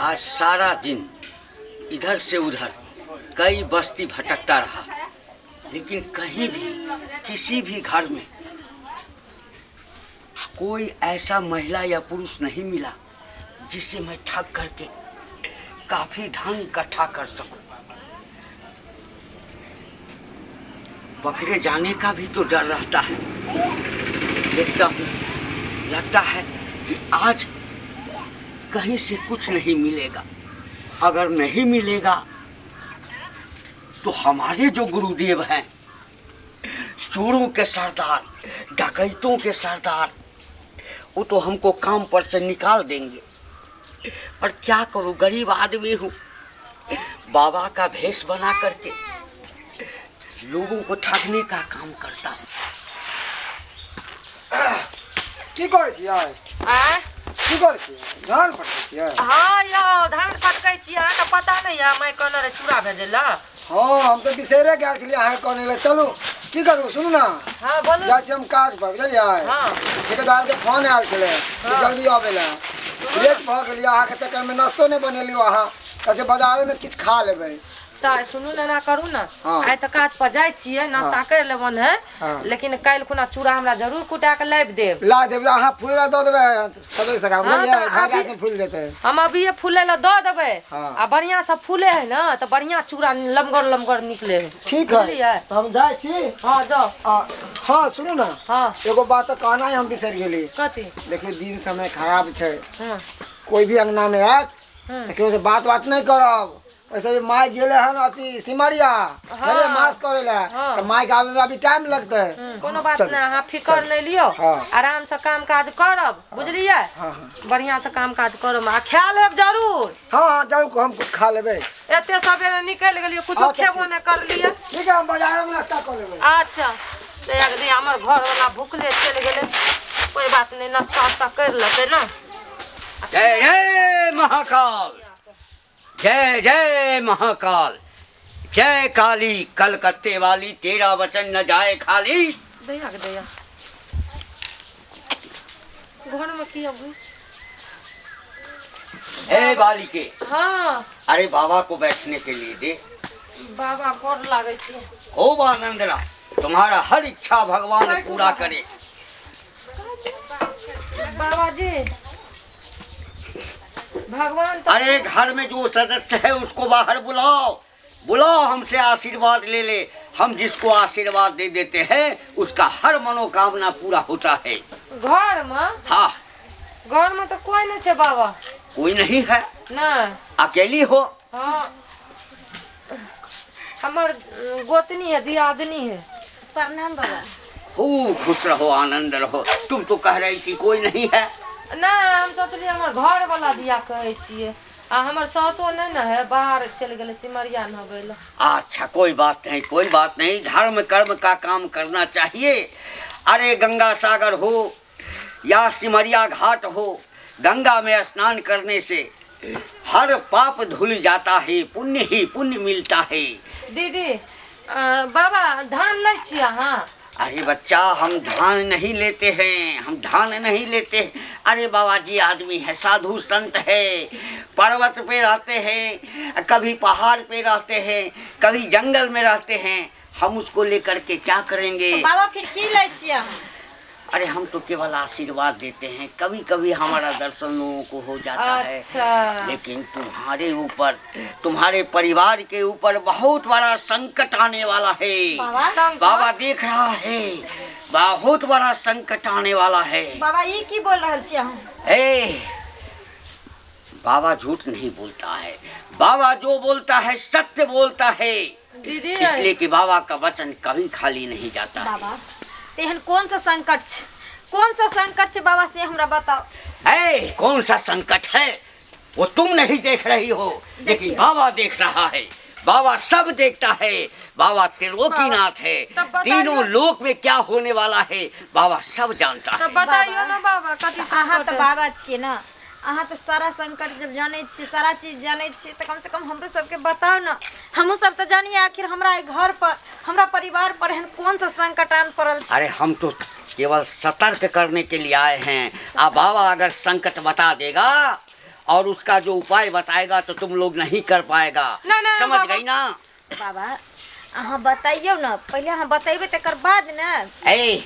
आज सारा दिन इधर से उधर कई बस्ती भटकता रहा, लेकिन कहीं भी किसी भी घर में कोई ऐसा महिला या पुरुष नहीं मिला जिसे मैं ठग करके काफी धन इकट्ठा कर सकूं। पकड़े जाने का भी तो डर रहता है। देखता हूँ, लगता है कि आज कहीं से कुछ नहीं मिलेगा। अगर नहीं मिलेगा तो हमारे जो गुरुदेव हैं, चोरों के सरदार, डकैतों के सरदार, वो तो हमको काम पर से निकाल देंगे। पर क्या करूं, गरीब आदमी हूँ, बाबा का भेष बना करके लोगों को ठगने का काम करता हूँ। की करै छियै? आँय? की करै छियै? धान फटकै छियै? हँ यौ, धान फटकै छी। अहाँके पता नहि यऽ, माय कहने रहै चूड़ा भेजै लए। हँ, हम तऽ बिसैरे गेल छलियै अहाँके कहने लए। चलू, की करू, सुनू ने। हँ, बोलू। जाइ छी हम काज पर, बुझलियै? हँ। ठेकेदारके फोन आयल छलै कि जल्दी अबै लए। लेट भऽ गेलियै अहाँके चक्करमे, नाश्तो नहि बनेलियै। अहाँ कहै छै बाजारेमे किछु खा लेबै। तऽ सुनू ने, एना करू ने। हँ। आइ तऽ काज पर जाइ छियै, नाश्ता करि लेबन है। हँ। लेकिन काल्हि खुना चूड़ा हमरा जरूर कुटा कऽ लाबि देब। ला देब, अहाँ फूल लए दऽ देबै सबेरे सकाल। हँ, बुझलियै? तऽ भरि अभी- रातिमे फूल जेतै। हम अभिये फूलै लए दऽ देबै। हँ। आ बढ़िआँ से फूले है ने तऽ बढ़िआँ चूड़ा लमगर लमगर निकले है। ठीक है। बुझलियै? तऽ हम जाइ छी। हँ, जाउ। आ हँ, सुनू ने। हँ। एगो बात तऽ कहनाइ हम बिसरि गेली। कथी? देखियौ, दिन समय खराब छै। हँ। कोइ भी अङ्गनामे आयत हँ। तऽ केओ से बात बात नहि करब। वैसे भी माय गेले हन अथी सिमरिया। बुझलियै? मास करे लए। हँ। तऽ माय के आबे में अभी टाइम लगतै। कोनो बात चलू। नहि, अहाँ फिकर नहि लियौ। हँ। आराम से काम काज करब, बुझलियै? हँ हँ। बढ़िआँ से काम काज करब आ खा लेब जरूर। हँ हँ, जरूर, हम कुछ खा लेबै। एते सबेरे निकलि गेलियै, कुछो अच्छा, खेबो ठीक। नहि करलियै। ठीक है, हम बाजारमे नाश्ता कऽ लेबै। अच्छा, तऽ एक दिन हमर घरवला भुखले चलि गेलै। कोइ बात नहि, नाश्ता उस्ता करि लेतै ने। जय जय महाकाल, जय जय महाकाल, जय काली कलकत्ते वाली, तेरा वचन न जाए खाली। दैया के दैया, घरमे की अबै? ए बालिके। हँ। अरे, बाबा को बैठने के लिए दे। बाबा, गोर लागै छी। खूब आनंद रहा, तुम्हारा हर इच्छा भगवान बैठू पूरा बाबा। करे। बाबाजी, भगवान तो अरे, घर में जो सदस्य है उसको बाहर बुलाओ, बुलाओ, हमसे आशीर्वाद ले ले। हम जिसको आशीर्वाद दे देते हैं उसका हर मनोकामना पूरा होता है। घरमे? हाँ। घरमे तऽ कोइ नहि छै बाबा। कोई नहीं है? नहि। अकेली हो? हँ, हमर गोतनी है, दियादनी है। प्रणाम बाबा। खूब खुश रहो, आनंद रहो। तुम तो कह रही थी कोई नहीं है। नहि, हम सोचलियै हमर घरवला दिया कहै छियै। आ हमर सासो नहि ने है, बाहर चलि गेलै सिमरिया नहबै लए। अच्छा, कोई बात नहीं, कोई बात नहीं। धर्म कर्म का काम करना चाहिए। अरे, गंगा सागर हो या सिमरिया घाट हो, गंगा में स्नान करने से हर पाप धुल जाता है, पुण्य ही पुण्य मिलता है। दीदी, बाबा, धान लै छियै अहाँ? अरे बच्चा, हम धान नहीं लेते हैं, हम धान नहीं लेते हैं। अरे बाबा जी आदमी है, साधु संत है, पर्वत पे रहते हैं, कभी पहाड़ पे रहते हैं, कभी जंगल में रहते हैं। हम उसको लेकर के क्या करेंगे? तऽ बाबा, फिर की लै छियै अहाँ? अरे, हम तो केवल आशीर्वाद देते हैं। कभी कभी हमारा दर्शन लोगों को हो जाता है। लेकिन तुम्हारे ऊपर, तुम्हारे परिवार के ऊपर बहुत बड़ा संकट आने वाला है। बाबा? संकट? बाबा देख रहा है, बहुत बड़ा संकट आने वाला है। बाबा, ई की बोल रहल छियै अहाँ? ए, बाबा झूठ नहीं बोलता है। बाबा जो बोलता है सत्य बोलता है। दीदी। इसलिए कि बाबा का वचन कभी खाली नहीं जाता है। बाबा, तेहन कौन सा संकट छै, कौन सा संकट छै बाबा, से हमरा बताओ। ए, कौन सा संकट है वो तुम नहीं देख रही हो, लेकिन बाबा देख रहा है। बाबा सब देखता है। बाबा त्रिलोकीनाथ है। तब बताइए। तीनों लोक में क्या होने वाला है बाबा सब जानता तब है। बताइयो ने बाबा, कथी अहाँ संकट तऽ है? बाबा छियै ने, अहाँ तऽ सारा संकट जब जानै छियै, सारा चीज जानै छियै, तऽ कमसँ कम हमरो सबके बताउ ने। हमहूँ सब तऽ जानिए, आखिर हमरा एहि घर पर, हमरा परिवार पर एहन कौन सा संकट आन पड़ल छै। अरे, हम तो केवल सतर्क करने के लिए आए हैं। अब बाबा अगर संकट बता देगा और उसका जो उपाय बताएगा तो तुम लोग नहीं कर पाएगा। ना, ना, समझ बाबा। गई ना? बाबा अहाँ बतैयौ ने, पहिले अहाँ बतेबै तकर बाद ने। ए,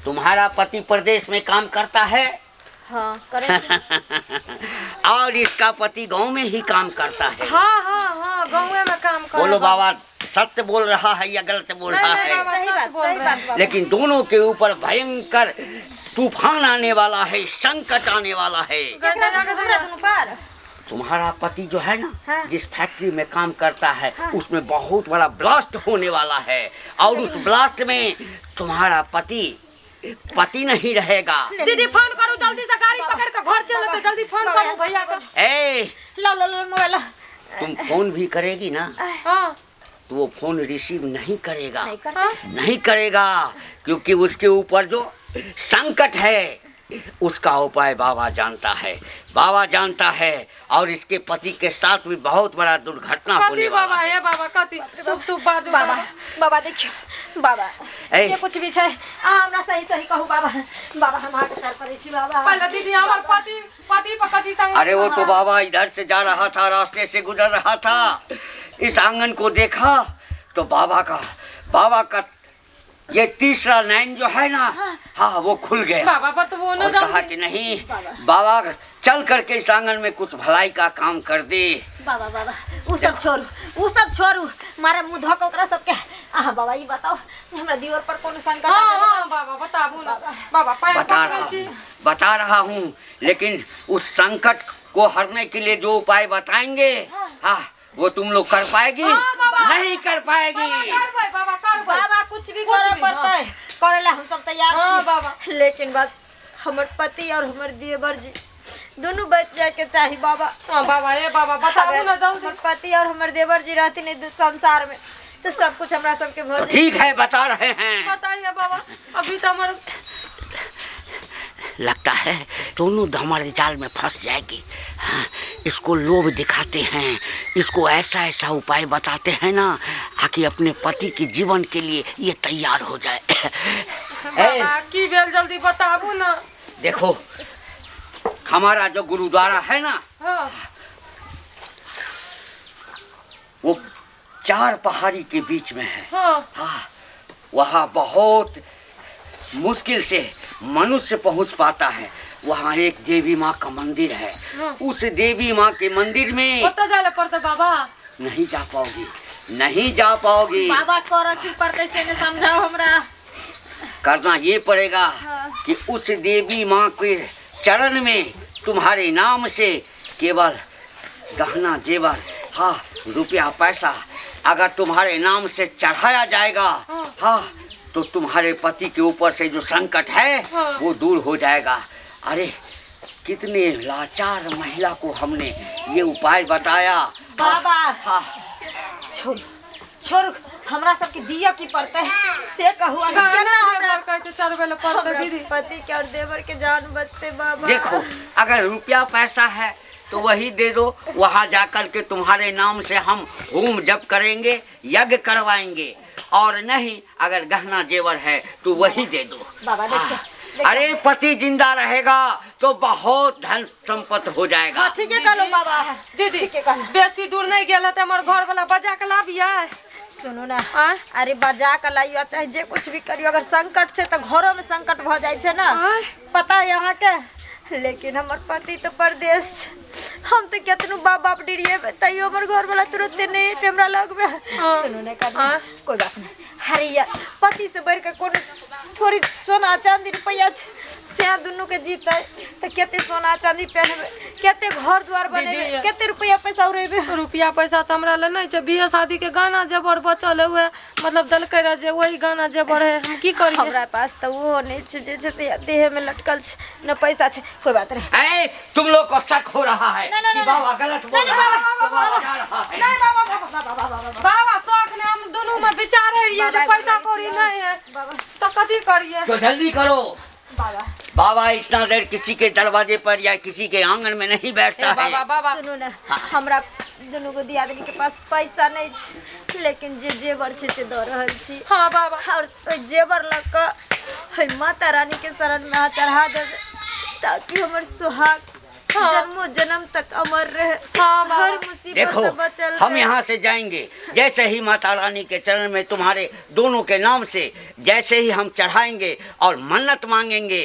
तुम्हारा पति प्रदेश में काम करता है? हाँ करै छी। और इसका पति गांव में ही काम करता है। हाँ हाँ हाँ, गाँवे में काम कर। बोलो बाबा, सत्य बोल रहा है या गलत बोल नहीं, रहा नहीं, है? बाबा, सही सच बात, बोल सही रहे बात हैं। बाबा। लेकिन दोनों के ऊपर भयंकर तूफान आने वाला है, संकट आने वाला है। केकरा दुनू, हमरा दुनू पर? तुम्हारा पति जो है ना, हाँ। जिस फैक्ट्री में काम करता है, हाँ। उसमें बहुत बड़ा ब्लास्ट होने वाला है और उस ब्लास्ट में तुम्हारा पति पति नहीं रहेगा। दीदी फोन करू जल्दी से, गाड़ी पकड़ के घर चलो तो जल्दी फोन करू भैया के। ए लो लो लो मोबाइल लो। तुम फोन भी करेगी ना हाँ तो वो फोन रिसीव नहीं करेगा। नहीं करते? नहीं करेगा, क्योंकि उसके ऊपर जो संकट है उसका उपाय बाबा जानता है, बाबा जानता है। और इसके पति के साथ भी बहुत बड़ा दुर्घटना होने कथी वाला बाबा है। हे बाबा, कथी शुभ शुभ बाजू बाबा बाबा देखियो बाबा, ए। जे कुछ भी छै अहाँ हमरा सही सही कहू बाबा। बाबा हम अहाँके पैर पड़ै छी बाबा। पहले दीदी हमार पति पति पर कथी संग। अरे वो तो बाबा इधर से जा रहा था, रास्ते से गुजर रहा था, इस आंगन को देखा तो बाबा का ये तीसरा नैन जो है ना, हाँ वो खुल गया। बाबा पर तो वो न और कहा जल्दी। कि नहीं बाबा, चल करके इस आंगन में कुछ भलाई का काम कर दे। बाबा बाबा उ सब छोड़ू, उ सब छोड़ू, मारे मुँह धो के ओकरा सबके। अहाँ बाबा ई बताओ हमरा दियोर पर कोनो संकट हाँ आबै हाँ बाबा बताबू ना बाबा, पैर बता पकड़ै रहा छी। हूँ, बता रहा हूँ, लेकिन उस संकट को हरने के लिए जो उपाय बताएंगे, हाँ वो तुम लोग कर पाएगी? हाँ, बाबा। नहीं कर पाएगी। बाबा करबै बाबा करबै। बाबा कुछ भी कुछ करे भी, पड़तै, करे ला हम सब तैयार हाँ, छी। बाबा। लेकिन बस हमर पति और हमर देवर जी दुनू बच जाए के चाही बाबा। हाँ बाबा हे बाबा बताबू ना जल्दी। हमर पति और हमर देवर जी रहथिन ई संसार में तो सब कुछ हमरा सबके तो भर ठीक है, बता रहे हैं। बताइए बाबा, अभी तो हमारे लगता है दोनों हमारे जाल में फंस जाएगी। हाँ, इसको लोभ दिखाते हैं, इसको ऐसा ऐसा उपाय बताते हैं ना, आकि अपने पति के जीवन के लिए ये तैयार हो जाए। ए, बाबा की भेल जल्दी बताबू ना। देखो हमारा जो गुरुद्वारा है ना, हाँ वो चार पहाड़ी के बीच में है। हाँ हाँ, वहाँ बहुत मुश्किल से मनुष्य पहुँच पाता है। वहाँ एक देवी माँ का मंदिर है। उस देवी माँ के मंदिर में ओतऽ जाय लए पड़तै बाबा? नहीं जा पाओगी, नहीं जा पाओगी। बाबा करऽ की पड़तै से ने समझाओ हमरा। करना ये पड़ेगा कि उस देवी माँ के चरण में तुम्हारे नाम से केवल गहना जेवर, हाँ रुपया पैसा अगर तुम्हारे नाम से चढ़ाया जाएगा, हाँ तो तुम्हारे पति के ऊपर से जो संकट है हाँ। वो दूर हो जाएगा। अरे कितने लाचार महिला को हमने ये उपाय बताया। बाबा हाँ छोड़ छोड़, हमरा सबके दिया की पड़तै से कहू। अभी गहना केना हमरा जेवर कहै छै चढ़बै लए पड़तै हमरा दीदी। पति के और देवर के जान बचते बाबा। देखो अगर रुपया पैसा है तो वही दे दो, वहाँ जाकर के तुम्हारे नाम से हम होम जप करेंगे, यज्ञ करवाएंगे। और नहीं अगर गहना जेवर है तो वही दे दो। बाबा देखियो, हाँ। अरे पति जिंदा रहेगा तो बहुत धन संपत्ति हो जाएगा। हाँ ठीके कहलो बाबा। दीदी ठीके कहलो। बेसी दूर नहीं गेल तऽ हमर घर वाला बजा के लाबियै। सुनू ना, आँय? अरे बजा के लाइयो चाहे जे कुछ भी करियो, अगर संकट छै तऽ घरो में संकट भऽ जाइ छै ना, आँय? पता है अहाँके। लेकिन हमर पति तऽ परदेश छै, हम तऽ केतनो बाप बाप डिरिएबै तैयो हमर घर वाला तुरंते नहि एतै हमरा लगमे। हाँ। सुनू ने कनिया, आँय? कोई बात नहीं। अरे यार पति से बढ़ि के कोनो थोड़ी सोना चांदी रुपैआ छै, से दुनू के जीतै तऽ कते सोना चांदी पहनबै, कते घर द्वार बनेबै, दीदी, कते रुपैआ पैसा उड़ेबै। रुपया पैसा तऽ हमरा लग नहि छै, बियाह शादी के गहना जेवर बचल है, उएह मतलब देलकै रह जे वही गहना जेवर है, हम की करियै? हमरा पास तऽ ओहो नहि छै जे छै से देह में लटकल छै, न पैसा छै। कोई बात नहीं। ए, तुम लोग को शक हो रहा है ना, ना, कि ना, बाबा गलत बोल ना, रहा है, बाबा, तो बाबा जा रहा है। नहीं बाबा बाबा बाबा शौक ने हम दुनू में विचारे रहियै जे बाबा, पैसा कौड़ी नहीं है बाबा तऽ कथी करियै? तो जल्दी करो बाबा बाबा, इतना देर किसी के दरवाजे पर या किसी के आंगन में नहीं बैठता ए है। बाबा बाबा सुनू ने, हमरा दुनू को दियादनी के पास पैसा नहीं छै, लेकिन जे जेवर छै से दऽ रहल छी। हाँ बाबा। और ओहि जेवर लऽ कऽ ओहि माता रानी के शरण में अहाँ चढ़ा देबै, ताकि हमर सुहाग जन्मों जन्म तक अमर रहे। हाँ, बाबा। हर मुसीबत देखो से बचल हम रहे। यहाँ से जाएंगे, जैसे ही माता रानी के चरण में तुम्हारे दोनों के नाम से जैसे ही हम चढ़ाएंगे और मन्नत मांगेंगे,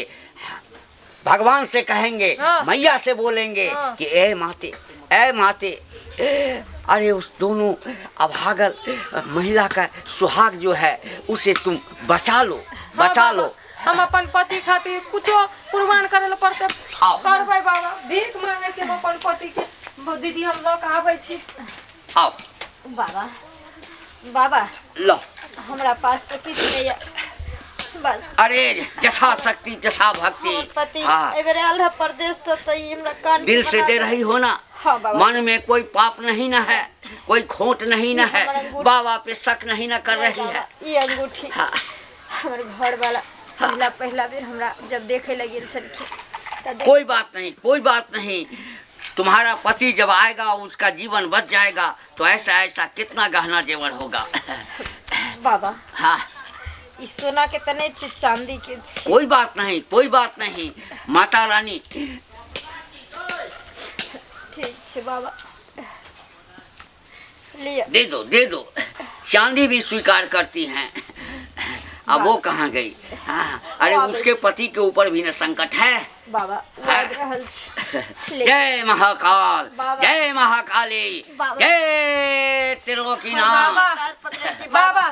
भगवान से कहेंगे, हाँ। मैया से बोलेंगे हाँ। कि ए माते, ए माते, अरे उस दोनों अभागल महिला का सुहाग जो है उसे तुम बचा लो, हाँ, बचा बाबा, लो। हम अपन पति खातिर कुछो कुर्बान करे ला पड़ते आओ। करबै बाबा, भीख मांगे छी हम अपन पति के। दीदी हम लऽ के आबै छी। आओ। बाबा, बाबा लो। हमरा पास तो किछु नहीं है, बस। अरे यथा शक्ति यथा भक्ति। हमर पति हाँ। एहि बेर आयल रहे परदेश से तऽ ई हमरा कान के दिल से बना दे रही हो ना? हाँ बाबा। मन में कोई पाप नहीं ना है, कोई खोट नहीं ना है, हमर अंगूठी। बाबा पे शक नहीं ना कर रही बाबा, है। ई अंगूठी हाँ। हमर घर वाला पहला पहला बेर हमरा जब देखे लग गेल छलखिन तऽ देख- कोई बात नहीं, कोई बात नहीं। तुम्हारा पति जब आएगा उसका जीवन बच जाएगा तो ऐसा ऐसा कितना गहना जेवर होगा। बाबा हाँ। ई सोना के तऽ नहि छै, चांदी के छै। कोई बात नहीं, कोई बात नहीं माता रानी। ठीक छै बाबा, लिअ। दे दो, दे दो। चांदी भी स्वीकार करती हैं। अब वो कहाँ गई? हाँ, अरे उसके पति के ऊपर भी न संकट है। बाबा लागि रहल छै। ले। जय महाकाल, बाबा। जय महाकाली, बाबा। जय त्रिलोकीनाथ। बाबा पैर पकड़ै छी बाबा,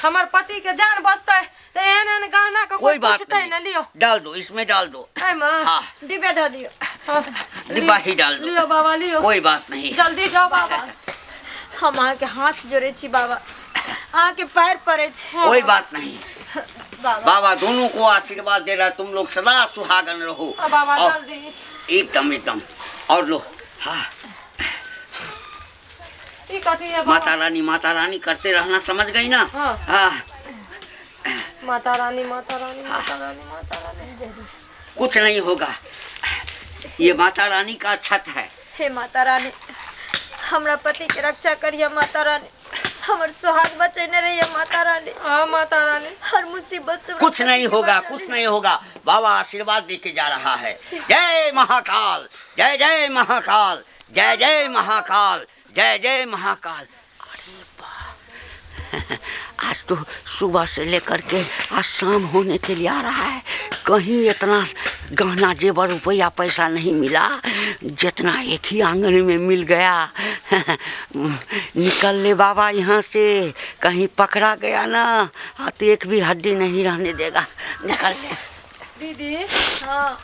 हमर पति के जान बचतै तऽ एहन एहन गहना के कोई कोई बात पूछतै नहीं, न। लियो। डाल दो, इसमें डाल दो। एहिमे? हाँ। डिब्बा दऽ दियौ। हाँ, डिब्बा ही डाल दो। लियो बाबा, लियो। कोई बात नहीं। जल्दी जाओ बाबा। हम अहाँके हाथ जोड़ै छी बाबा, अहाँके पैर पड़ै छी। कोई बात नहीं बाबा। बाबा दोनों को आशीर्वाद दे रहा, तुम लोग सदा सुहागन रहो। हाँ, बाबा और जल्दी। एकदम एकदम। और लो, हाँ। ई कथी है बाबा? माता रानी माता रानी करते रहना, समझ गई ना? हाँ। हाँ। माता रानी, माता रानी, माता रानी, माता रानी। कुछ नहीं होगा, ये माता रानी का छत है। हे माता रानी, हमरा पति के रक्षा करिए माता रानी, हमर सुहाग बचेने रहिए माता रानी। हाँ माता रानी। हर मुसीबत से कुछ नहीं होगा, कुछ नहीं होगा। बाबा आशीर्वाद दे के जा रहा है। जय महाकाल, जय जय महाकाल, जय जय महाकाल, जय जय महाकाल। अरे वाह, आज तो सुबह से लेकर के आज शाम होने के लिए आ रहा है, कहीं इतना गहना जेवर रुपया पैसा नहीं मिला जितना एक ही आंगन में मिल गया। निकल ले बाबा यहाँ से, कहीं पकड़ा गया ना हाँ तो एक भी हड्डी नहीं रहने देगा। निकल ले। दीदी। हाँ।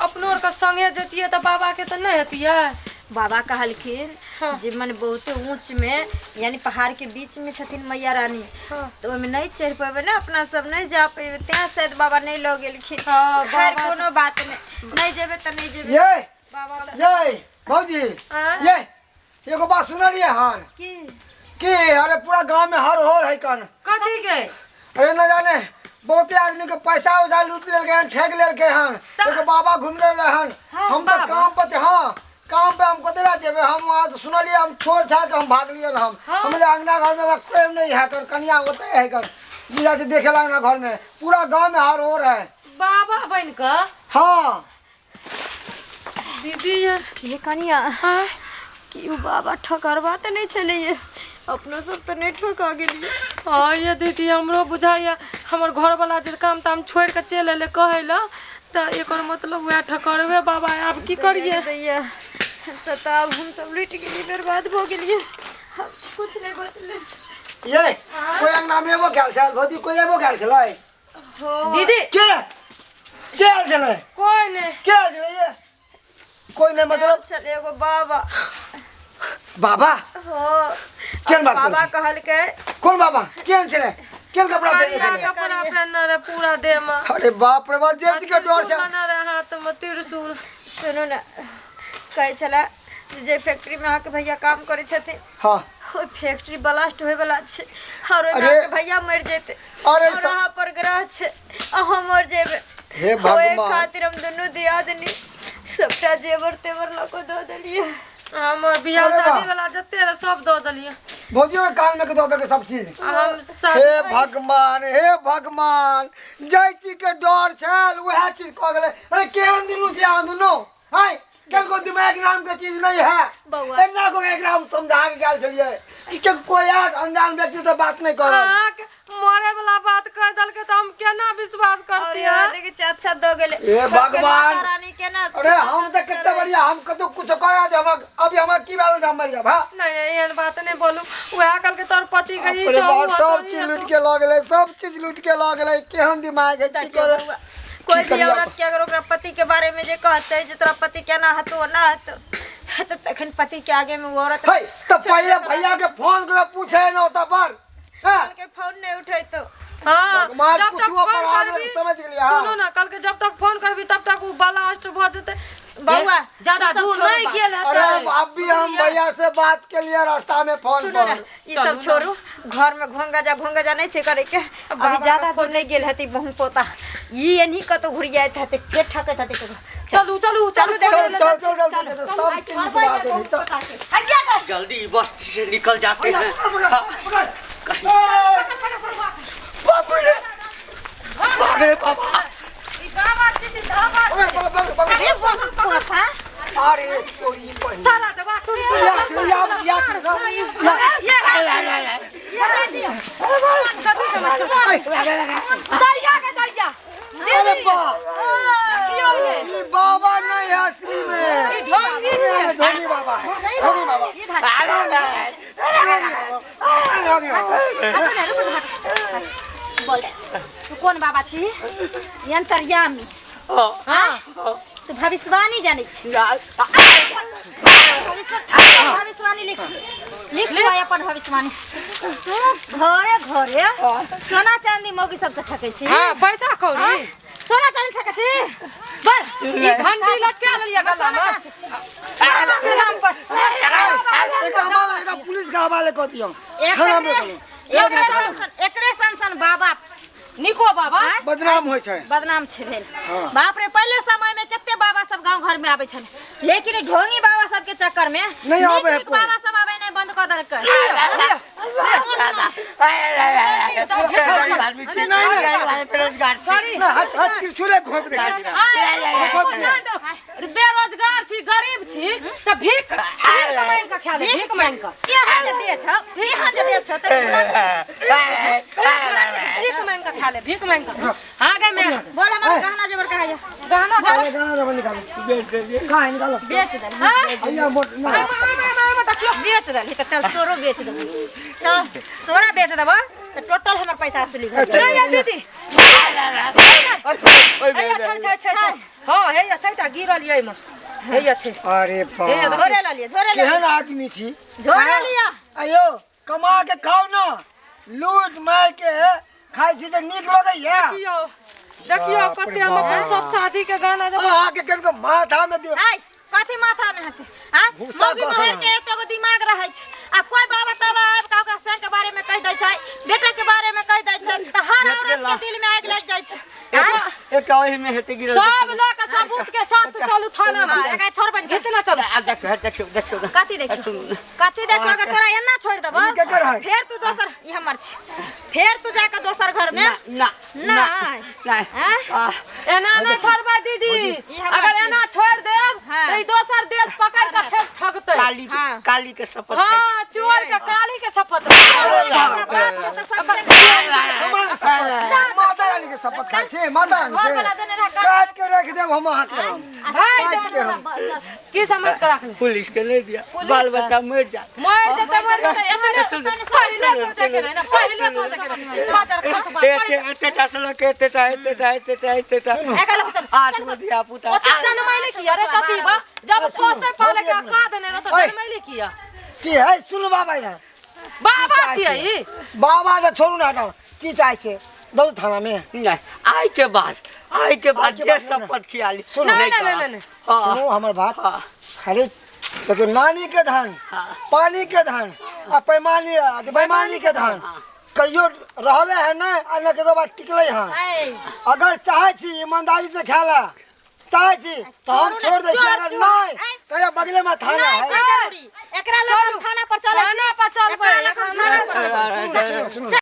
अपनो आर के संगे जतियै तऽ बाबा के तऽ नहि हेतियै। बाबा कहलखिन हाँ। जे मने बहुते ऊंच में यानी पहाड़ के बीच में छथिन मैया रानी, हाँ। तो ओहिमे नहीं चढ़ पेबै ने, अपना सब नहीं जा पेबै, तें शायद बाबा नहीं लऽ गेलखिन। हाँ, खैर बाबा- कोनो बात नहीं, नहीं जेबै तऽ नहीं जेबै। ये बाबा तऽ- ये भौजी, आँय? ये एगो बात सुनलिए हन? की? कि अरे पूरा गांव में हर होर है कन। कथी के? अरे न जाने बहुते आदमी के पैसा उसा लूट लेलकै हन, ठेक लेलकै हन। एगो बाबा घूम रहले हन। हम तो बाबा? काम पर थे, हाँ काम पे हम कथी ला जेबै हम वहाँ तो सुनलिए, हम छोड़ छाड़ के हम भागलिए हम। हाँ। हमरे अंगना घर में हमरा कोई नहीं है कर, कनिया ओते है कर जीजा से देखे ला अंगना घर में पूरा गांव में हर होर है। बाबा बन कऽ? हाँ। दीदी ये ये कनिया, आँय? कि उ बाबा ठकरबा तऽ नहि छलैये? अपनो सब तऽ नहि ठका गेलियै? हाँ ये दीदी, हमरो बुझाइया हमर घरवाला जे काम ताम छोड़ि कऽ चलि एलै कहै लए तऽ एकर मतलब वएह ठकरबे बाबा। आब की करियै? दैया तऽ आब हम सब लुटि गेलियै, बर्बाद भऽ गेलियै, आब कुछ नहि बचलै। ये कोई अंगना में एबो गेल छल भौजी? कोई एबो गेल छलै? हो। दीदी। के के आयल छलै? कोई नहि। के आयल छलै? ये कोई नहीं मतलब? छलै एगो बाबा। बाबा? हो। केहन बात बाबा करै छी? कहलकै। कोन बाबा? केहन छलै? केहन कपड़ा पहिरने करिया छलै? कपड़ा पहिनने रहे पूरा देह में। अरे बाप रे बाप, जे चीज के डर त्रिशूल छै। बना रहे हाथ में त्रिशूल। सुनू ने, कहै छलै जे फैक्ट्री में अहाँके भैया काम करै छथिन, हाँ, ओहि फैक्ट्री ब्लास्ट होय वाला छै और ओहिमे अरे- अहाँके भैया मरि जेतै अरे और अहाँ पर ग्रह छै, अहाँ मरि जेबै। हे ओहि भगवान। खातिर हम दुनू दियादनी सबटा जेवर तेवर लऽ कऽ दऽ देलियै। हमर बियाह अरे वाह। शादी वाला जते रहे सब दऽ देलियै। भौजियो के कान में के दऽ देलकै सब चीज। आ हम सब हे भगवान, हे भगवान, जाहि चीज के डर छल उएह चीज कऽ गेलै। अरे केहन दुनू छै अहाँ दुनू? हाय। किनको दिमाग नाम के चीज नहीं है। बउआ। एना को एकरा हम समझा के गेल छलियै कि के कोई आर अनजान व्यक्ति से बात नहीं करत। अहाँके मरे वाला बात कह देलकै तऽ हम केना विश्वास और करतियै? यार देखै छियै, अच्छा दऽ गेलै। हे सबके भगवान। माता रानी के ना। अरे हम तऽ कते बढ़िया, हम कतौ कुछ करा दे, हम अभी हमरा की भेल हम मर जाब। हां नहीं एहन बात नहीं बोलू, वएह कहलकै तोहर पति के ई अरे छौ, बाप, उ सब हतो, ई चीज लूट हतो। के लऽ गेलै, सब चीज लूट के लऽ गेलै। केहन दिमाग है, की देखियौ करे बउआ, कोई की भी करियै? औरत के अगर ओकरा पति के बारे में जे कहते जे तोरा पति केना हतो ना हतो, तऽ तखन पति के आगे में वो औरत है तऽ पहिले भैया के फोन कर पूछे न ओतऽ पर। हाँ? के फोन नहीं उठेतो। हाँ, भगवान जब तक कुछो फोन पर आदमी करबी, समझ गेलियै, हाँ। सुनू ना, कल के जब तक फोन करबी तब तक उ ब्लास्ट भऽ जेतै। बउआ, ज्यादा तू सब दूर छोड़ू नहीं बात। गेल हेतै। अरे अभी हम भैया से बात के लिए रास्ता में फोन सुनू ना, पर। ई सब छोड़ू, घर में घोंगा जा घोंगा जा नहीं छै करे के। अभी बाबा ज्यादा के दूर नहीं गेल हती बहु पोता, ई एनही कतौ घुरियाइत हते, के ठकैत हते ककरो। चलू चलू चलू चलू। देखै चल लए, चल चल चल, चलू। चल, सब चीज लुटवा देली तो। हइया गए। जल्दी बस्ती से निकल जाते हैं। पकड़, बाप रे, बाप रे बाबा। ई बाबा छी कि धाबा छी? पकड़, पकड़, पकड़, पकड़। अरे बहु पोता, अरे तोरी बहिन। सारा दबा तोरी। या या या या। कथी समझ दैया के दैया। अरे बा, देखियौ ये। ई बाबा नहीं है असली में, ई ढोंगी ये छै। धोनी बाबा है, धोनी बाबा, ये धार। धोनी बाबा। बोल, तू कौन बाबा छी? अंतर्यामी? हाँ। तू भविष्यवाणी जानै छी? भविष्यवाणी लिख लिख तू आइ अपन भविष्यवाणी। तू घरे घरे सोना चांदी मौगी सबसे ठकै छी? हाँ, पैसा कौड़ी। सोना चांदी ठकै छी? बोल। ई घंटी लटका लेलियै गला में। एकरा मार, एकरा पुलिस के हवाले कऽ दियौ, थाना में चलू। एकरे सन एकरे सन सन बाबा निको बाबा बदनाम होइ छै। बदनाम छै भेल। बाप रे, पहिले समय में कते बाबा सब गांव घर में आबै छलै, लेकिन ई ढोंगी बाबा सब के चक्कर में नहीं आबै है नीक नीक कोई। बाबा सब आबै नहीं बंद कऽ देलकै। सॉरी। ना हाथ हाथ त्रिशूले घोंप दै छै। बेरोजगार छी, गरीब छी, तऽ भीख भीख मांगि कऽ खा ले, भीख मांगि कऽ। यहाँ जे दे छौ, यहाँ जे दे छौ, तऽ भीख मांगि कऽ खा ले, भीख मांगि कऽ। हाँ गे मैं बोल, हमर गहना जेवर कहाँ यऽ? गहना अरे गाना जब निकालो, कहाँ है निकालो। बेच देलही। हाँ? भैया मोट ना। देखियौ। बेच देलही तऽ चल तोरो बेच देबौ, चल तोरा बेच देबौ तऽ टोटल हमर पैसा असुली भऽ चल। जेतौ। नहीं दीदी, हैया छै छै छै छै, हाँ हैया सैटा गिरल यै एहिमे, हैया छै। अरे बाप, झोरे लऽ लिअ, झोरे लऽ केहन लिअ। आदमी छी। झोरे लिअ। अयो कमा के खाउ ना, लूट मार के खाइ छी तऽ नीक लगैया। देखियौ देखियौ, बाप रे कते हम अपन बाप। सब शादी के गहना जब अहाँके कनिको माथा में दियौ। आइ कथी माथा में हेतै? आँ, भूसा मौगी कसल मोहर के एतेगो दिमाग रहै छै, आ कोई बाबा ताबा आबि कऽ ओकरा संग के बारे में कहि दै छै, बेटा के बारे में कहि दै छै, तऽ हर औरत के दिल में आगि लागि जाइ छै। आँ? एकटा ओहि में हेतै गिरल। सब लऽ कऽ सबूत के साथ चलू थाना में। हाँ, एकरा छोड़बै नहि। जितना चलू। आ देखियौ देखियौ देखियौ। कथी देखियौ, कथी देखियौ? अगर तोरा एना छोड़ि देबौ ई केकर है? फेर तू दोसर, ई हमर छी, फेर तू जाके दोसर घर में ना ना। नहि। नहीं। आँ? एना नहि छोड़बै दीदी, ई हमर अगर छी। एना छोड़ि देब हाँ। तऽ ई दोसर देश पकड़ कऽ फेर ठगतै। काली के हाँ। काली के शपथ खाइ छी। हाँ, चोर के काली के शपथ। हमरा बाप के तऽ सबसे माता रानी के शपथ खाइ छी, माता रानी घर वाला के देने रहा। काट के रख देब हम अहाँके, हम भाई काट के हम। की समझ के राखले? पुलिस के नहीं दिया, बाल बच्चा मर जा। मर जेतै, मर जेतै, एतने पहिले सोचे के रहै ने, पहिले सोचे के रहै। मातर खसबा एते एतेटा से लऽ के एतेटा एतेटा एतेटा एतेटा एकरा लऽ कऽ चल। 8 गो धिया पुता। ओते जनमैले किया रे कतीबा, जब पोसे पाले के का देने रहो तऽ ओए। जनमैले किया? की है, सुनू बाबा इधर। बाबा छियै ई। बाबा के छोड़ू ना, हटाउ। की चाहै छै दौ थाना में? नहीं, आइ के बाद, आइ के बाद आइ के जे बाद सुनू। शपथ खियाली सुनू। नहीं करब। नहीं नहीं नहीं। हाँ। सुनू हमर बात। हाँ। अरे देखियौ, नानी के धान, पानी के धान आ पैमानी आ बेमानी के धान कहियो रहले है नहीं, आ न ककरो बात टिकले है। ऐ, अगर चाहै छी ईमानदारी से खाला चाहै छी तऽ हम छोड़ू ने, छोड़ दै छी, चोर, अगर चोर। नहीं ऐ। तऽ बगले में थाना नहि है। छै जरूरी, एकरा लग हम थाना पर चलै छी। थाना पर चलबै। एकरा लग हम थाना पर सुनू, सुनू।